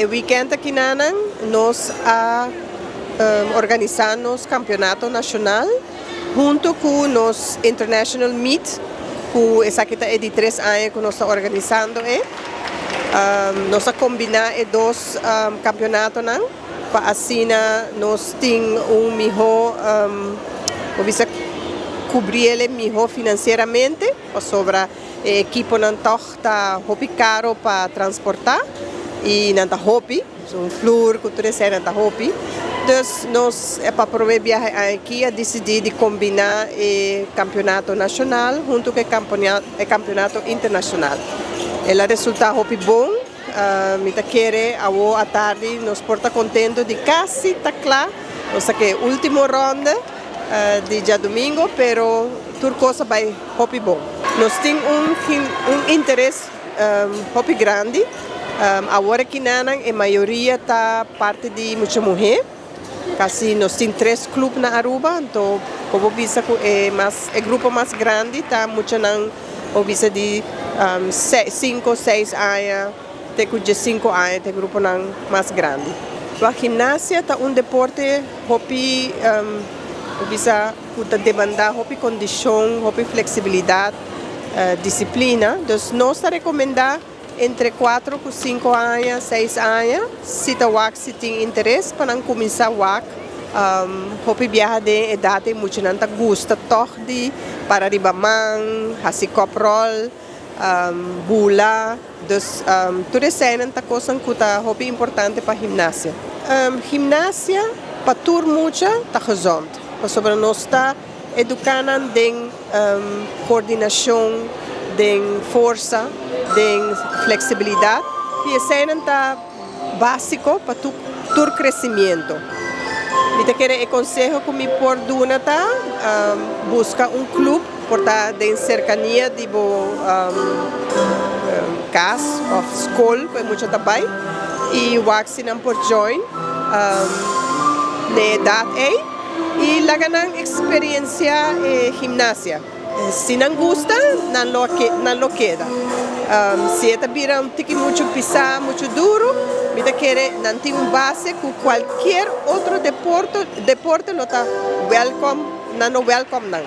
E weekend aki nan nos a organisa nos campeonato nacional hunto cu nos International Meet, cu esaki ta di 3 aña cu nos ta organisando e. Nos a combina e dos campeonato nan pa asina nos tin un miho bisa cubri miho financieramente, pasobra e ekipo nan toch ta hopi caro pa transporta y nan ta hopi, un flur cu tur nan ta hopi. Dus nos pa prome biaha aki a dicidi di combina e campeonato nacional hunto cu e campeonato internacional. El a resulta hopi bon. Mi ta kere awe atardi nos por ta contento di casi ta cla, osea cu ultimo ronda di diadomingo, pero tur cos a bay hopi bon. Nos tin un interes hopi grandi. Awor aki nan e mayoria ta parti di mucha muhe. Casi nos tin tres club na Aruba, anto como bisa cu e mas e grupo mas grandi ta mucha nan o bisa di 5, 6 aña, te cu 5 aña ta grupo nan mas grandi. E gimnasia ta un deporte hopi bisa cu ta demanda hopi condicion, hopi flexibilidad, disciplina. Dus nos ta recomenda entre 4 y 5 aña, 6 aña, si ta wak si tin interes pa nan cuminsa wak. Hopi biaha den edad mucha nan ta gusta toch di para riba man, hasi kop roll, bula, dus tur esey ta cos cu ta hopi importante pa gimnasia. Gimnasia pa tur mucha ta gezond. Pasobra nos ta educa nan den coordinacion, den forsa, den flexibilidad. Y esey ta basico pa tur crecemento. Mi ta kere e conseho cu mi por duna ta busca un club por ta den cercania di bo cas of school cu mucha ta bay y wak si nan por join na edad ey y laga nan experiencia gimnasia. Si nan gusta, nan lo keda. Si ta bira un tiki mucho pisa, mucho duro, mi ta kere nan tin un base cu cualkier otro deporte lo ta welcome, nan lo welcome nan.